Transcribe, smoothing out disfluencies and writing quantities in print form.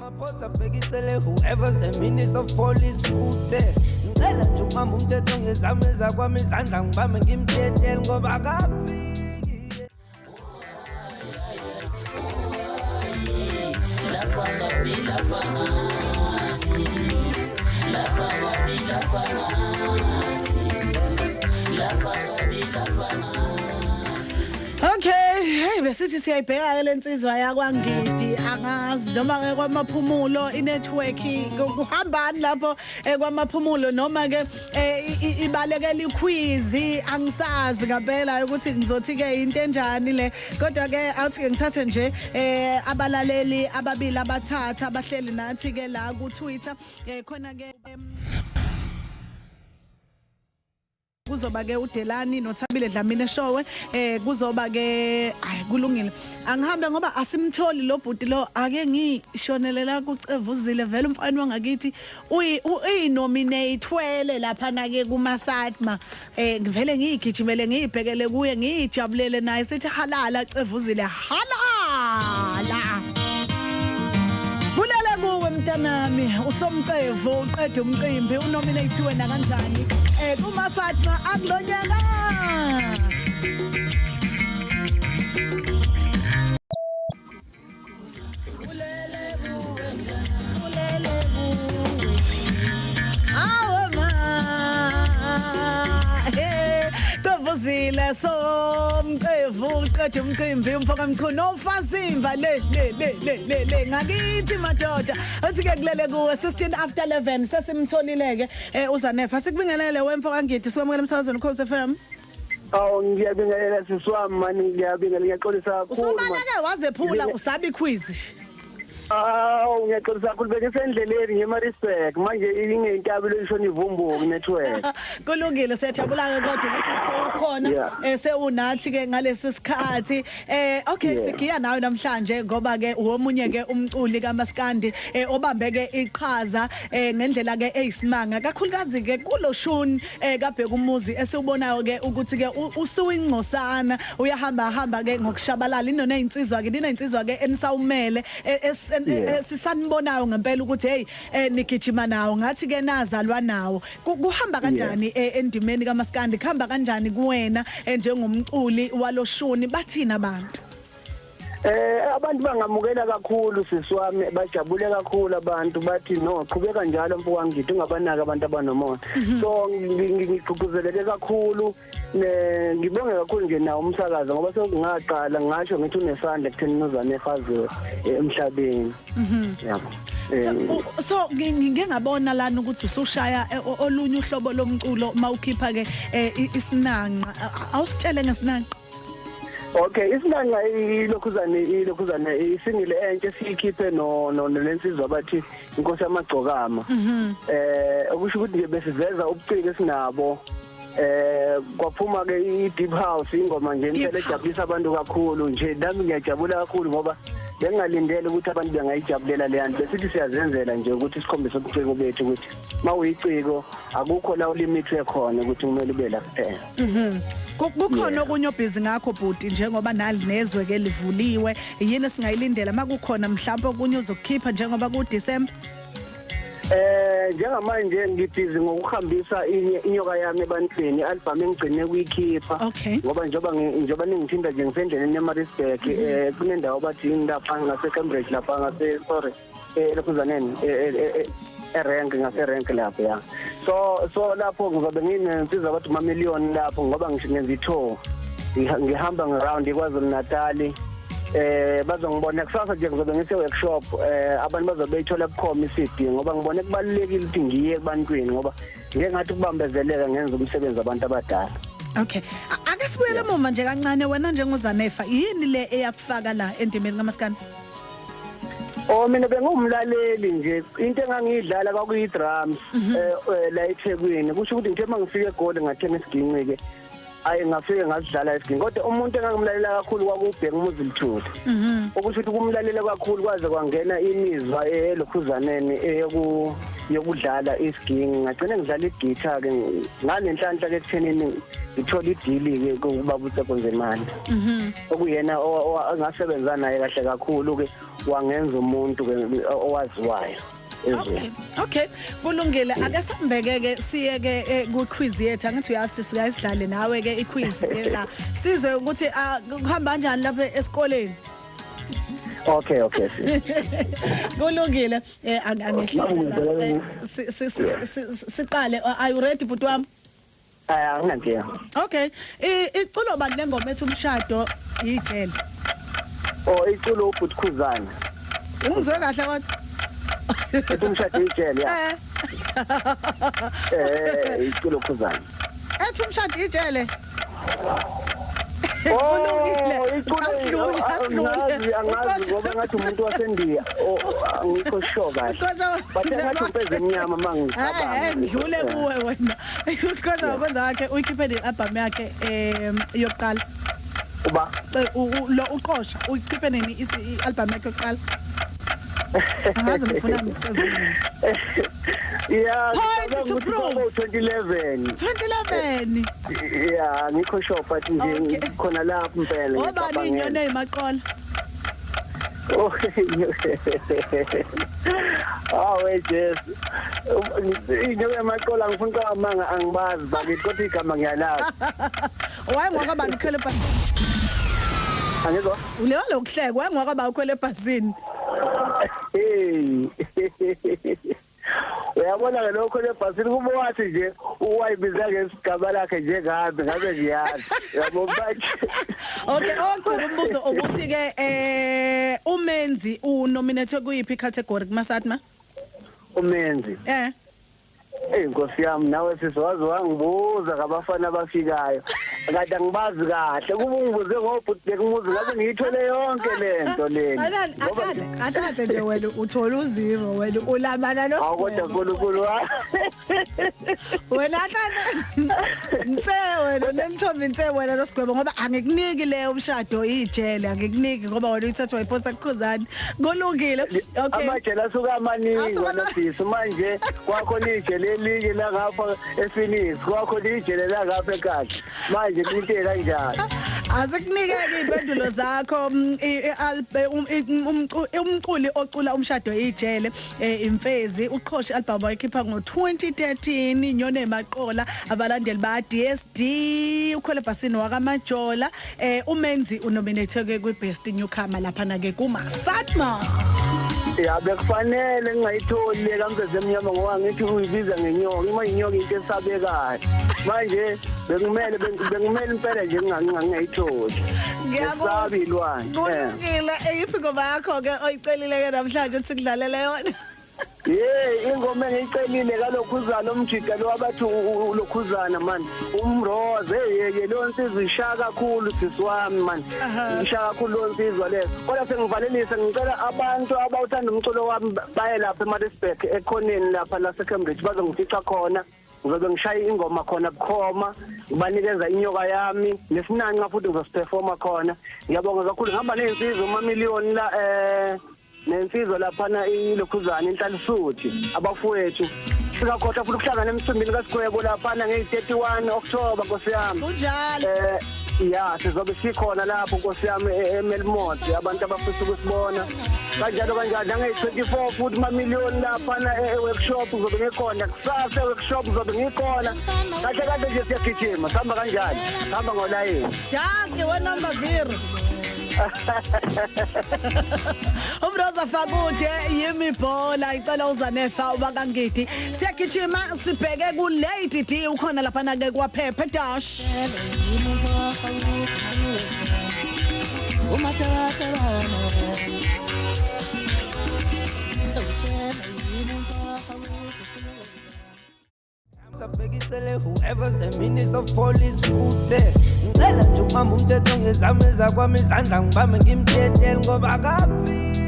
Ramaphosa Bheki Cele, whoever's the minister of police futhe ngicela nje ukubamba umthetho ngezami ezakwami izandla ngibambe ngimtetele ngoba akaphiki. Okay, hey, besithi siyayibheka ke lensizwa yakwaNgidi, angazi noma ke kwaMaphumulo inetwork kuhambani lapho kwaMaphumulo, noma ke ibalekela iquiz, angisazi ngempela ukuthi ngizothi ke into enjani le. Kodwa ke awuthi ke ngithathe nje abalaleli ababili abathatha abahleli nathi ke la ku Twitter, khona ke kuzoba ke uDelani noThabile Dlamini Eshowe, kuzoba ke, ay, kulungile, angihambe ngoba asimtholi lo bhuti lo. Ake ngishonelela kuCevuzile vele, umfana wangakithi uyi uyinominatewele lapha na ke kuma SATMA, ngivele ngiyigijimele ngiyibhekele kuye, ngiyijabulele naye, sithi halala Cevuzile, halala, kulele kuwe mntanami usomcevu, uqeda umcimbi, unominate wena kanjani kuma SATMA akulonyaka. Ulele kuwe, ulele kuwe. Awe ma, hey, Cevuzile somcevu uqeda umcimbi, umfoka Mchunu ofazimba le le le le le le ngakithi madoda, uthi ke kulele kuwe. 16 after 11, sesimtholile ke uZanefa. Sikubingelele wemfoka Ngidi, sikwamukela emsakazweni Khosi FM. Awu, ngiyabingelela sisi wami mani, ngiyabingelela, ngiyaxolisa kakhulu. Usubaleke wazephula, usabi quiz. Awu, ngiyaxolisa kakhulu, bengisendleleni ngeMaritzburg, manje ingentaba leshona ivumbuki network. Kulungile, siyajabula ke kodwa ukuthi sewukhona, sewunathi ke ngalesi sikhathi. Okay, sigiya nawe namhlanje ngoba ke uwomunye ke umculi kaMaskandi obambe ke iqhaza ngendlela ke eyisimanga, kakhulukazi ke kulo shuni kaBheka umuzi esiwubonayo ke ukuthi ke usuwingcosana, uyahamba hamba ke ngokushabalala inona izinsizwa ke, ninensizwa ke enisawumele, sisanibonayo ngempela ukuthi hey, nigijima nawo ngathi ke nazalwa nawo. Kuhamba kanjani endimeni kaMaskandi? Kuhamba kanjani kuwena njengomculi waloshuni? Bathina abantu? Abantu bangamukela kakhulu sisi wami, bajabule kakhulu abantu, bathi no, qhubeka njalo mfowethu ngithi ungabanaka abantu abanomona. So ngigqugquzeleke kakhulu ne ngibonge kakhulu nje nawo umsakazo ngoba sokungaqala ngasho ngithi unesandla ekutheni uZanefa aziwe emhlabeni. Yabo. So ngike ngabona lana ukuthi usushaya olunye uhlobo lomculo mawukhipha ke isinanqa. Awusitshele ngesinanqa. Okay, isinanqa ilokhuzane isingle entsha esiyikhiphe no lensizwa bathi Inkosi Yamagcokama. Okusho ukuthi nje besiveza ubuciko esinabo, kwaphuma ke i-deep house, ingoma nje impela ejabulisa abantu kakhulu nje. Nami ngiyajabula kakhulu ngoba bengingalindele ukuthi abantu bengayijabulela leya nto. Besithi siyazenzela nje ukuthi sikhombise ubuciko bethu, ukuthi mawuyiciko akukho la ulimithwe khona ukuthi kumele ube la kuphela. Kukhona okunye obhizi ngakho bhuti, njengoba nali nezwe ke livuliwe? Yini esingayilindela makukhona mhlawumbe okunye uzokukhipha njengoba ku December? Njengamanje ngibhizi ngokuhambisa inyoka yami ebantwini, i-album engigcine kuyikhipha. Ngoba njengoba ningithinta nje ngisendleleni eMaritzburg, kunendawo bathi lapha ngase Cambridge, lapha ngase, sorry, lokhuzaneni, erank, ngase rank lapho ya. So lapho ngizobe nginensizwa bathi Mamillion lapho ngoba ngisho ngenza i-tour. Ngihamba ngiround iKwaZulu Natal. Bazongibona kusasa nje, ngizobe ngise workshop, abantu bazobe beyithola bukhoma iCD ngoba ngibone kubalulekile ukuthi ngiye ebantwini ngoba ngeke ngathi kubambezeleka ngenza umsebenzi wabantu abadala. Okay. Ake sibuyele emuva nje kancane, wena njengoZanefa, yini le eyakufaka la endimeni kaMaskandi? Oh, mina bengumlaleli nje, into engangiyidlala kwakuyi drums la eThekwini. Kusho ukuthi ngithe mangifika eGoli ngathenga isiginci ke, ayi, ngafike ngasidlala isiginci, kodwa umuntu engangimlalela kakhulu kwakuBheka Umuzi Luthuli. Okusho ukuthi kumlalela kakhulu kwaze kwangena imizwa elokhuzaneni eyoku yokudlala isiginci, ngagcina ngidlala igitha ke, nganenhlanhla ke ekuthenini ngithola idili ke kubaba uTseko Nzimande, okuyena engasebenza naye kahle kakhulu ke. Wangenza umuntu ke owaziwayo Okay. ezweni. Okay. Kulungile. Ake sambeke ke siye ke ku quiz yethu. Angithi uyazi sike sidlale nawe ke i quiz ke la. Sizwe ukuthi kuhamba kanjani lapha esikoleni. Okay, sis. Kulungile. Angehlise la. Siqale. Are you ready, bhuti wami? Ah, anginankinga. Okay. Iculo bani lengoma ethi "Umshado Ijele"? Oh, iculo ubhuti Khuzana. Ungizwe kahle kodwa? Ethi "Umshado Ijele", ya. Iculo Khuzana. Ethi "Umshado Ijele". Oh, Kulungile. iculo. Asidlule, asidlule. Angazi, angazi, ngoba ngathi umuntu waseNdiya. Oh, angikho sure kahle. Kodwa But ngathi uMfezi Emnyama mangicabanga. Ngidlule kuwe wena. Kodwa ngokwenza kwakhe uyikhiphe ne-album yakhe yokuqala. Uba? Lo uqosha uyikhiphe nini i-album yakhe yokuqala? Angazi ngifuna. Yeah, Point to prove. 2011. 2011. Yeah, angikho sure, but nje khona lapho impela. Obani Ngicabangela. inyoni eyimaqola? Oh, ah, Jesu. Inyoka yamaqola, ngifuna uqamanga, angibazi bakithi, kodwa igama ngiyalazi. Wayengwakabani ukhwele ebhasini? Angizwa? Ulewa lokuhleka, wayengwakabani ukhwele ebhasini? Hey. Uyabona ke lokho lebhasini, kuba wathi nje uwayibiza ngesigaba lakhe njengami, ngabe ngiyazi. Yabo manje. Okay, owokugcina umbuzo ukuthi ke umenzi unominate kuyiphi category kuma-SATMA? Umenzi. Eh. Ey, Nkosi yami, nawe siswazi wangibuza ngabafana abafikayo. Kade angibazi kahle. Kuba ungibuze ngobhuti bekumuzi, ngabe ngiyithole yonke lento lena. Akade akade nje wena uthola u-0, wena ulamana Awu, kodwa nosigwebo. Nkulunkulu. Wena hlala nse wena nelithombe nse wena nosigwebo, ngoba angikuniki le "Umshado Ijele", angikuniki ngoba wena uyithathwa iphosa kuKhuzani. Kulungile. Okay. Amajele asuka amaningi. Asuka Wena sisi, manje kwakhona ijele elinye la ngapha ePhoenix, kwakhona ijele la ngapha eKasi, manje into kanjani? Asikunike-ke iy'mpendulo zakho. Umculi ocula "Umshado Ijele", Imfezi, uqhosha i-album wayikhipha ngo-2013. Inyoni Emaqola, abalandeli ba-DSD, ukhwele ebhasini wakaMajola. Umenzi unominate-ke kwi-best newcomer laphana-ke kuma-SATMA. Ya, bekufanele ngingayitholi le kaMfezi Emnyama, ngoba ngithi uyibiza ngenyoka, ima inyoka into esabekayo. Manje bekumele impela nje ngingayitholi. Ngiyakuzwa. Ngesabi ilwane. Kulungile. Eyiphi ingoma yakho-ke oyicelile-ke namhlanje ukuthi sikudlalele yona? Hey, ingoma engiyicelile kalokhuzana umjida lo abathi ulokhuzana man, umroze. Hey, lo nsizwa ishaya kakhulu, sisi wami man. Ishaya kakhulu lo nsizwa leyo. Kodwa sengivalelisa, ngicela abantu abawuthanda umculo wami baye lapha eMaritzburg, ekhoneni lapha lase Cambridge, bazongifica khona. Ngizobe ngishaya ingoma khona bukhoma, ngibanikeza inyoka yami nesinanqa, futhi ngizosiperforma khona. Ngiyabonga kakhulu. Ngihamba nezinsizwa amamiliyoni la, nensizwa laphana ilokhuzana inhlalisuthi, abafowethu. Singakhohlwa futhi ukuhlangana emcimbini kaSigwebo laphana ngeyi-31 October, nkosi yami. Kunjalo. Ya, sizobe sikhona lapho, nkosi yami, eMelmoth, abantu abafisa ukusibona kanjalo kanjalo. Nangeyi-24 futhi mamiliyoni laphana e-workshop kuzobe ngikhona. Kusasa e-workshop kuzobe ngikhona. Kahle kahle nje siyagijima, sihamba kanjani, sihamba ngolayini. Dankie, one number 0. Umroza Fakude, yimi ibhola icela uzanefa ubakangidi. Siyagijima sibheke ku Lady D, ukhona lapha na ke kwaphepha dash. Umathabathabana sawutshela yini umfaha. Sabheka icele whoever's the minister of police futhi ngicela nje ukubamba umthetho ngezami ezakwami izandla, ngibambe ngimtetele ngoba akaphili.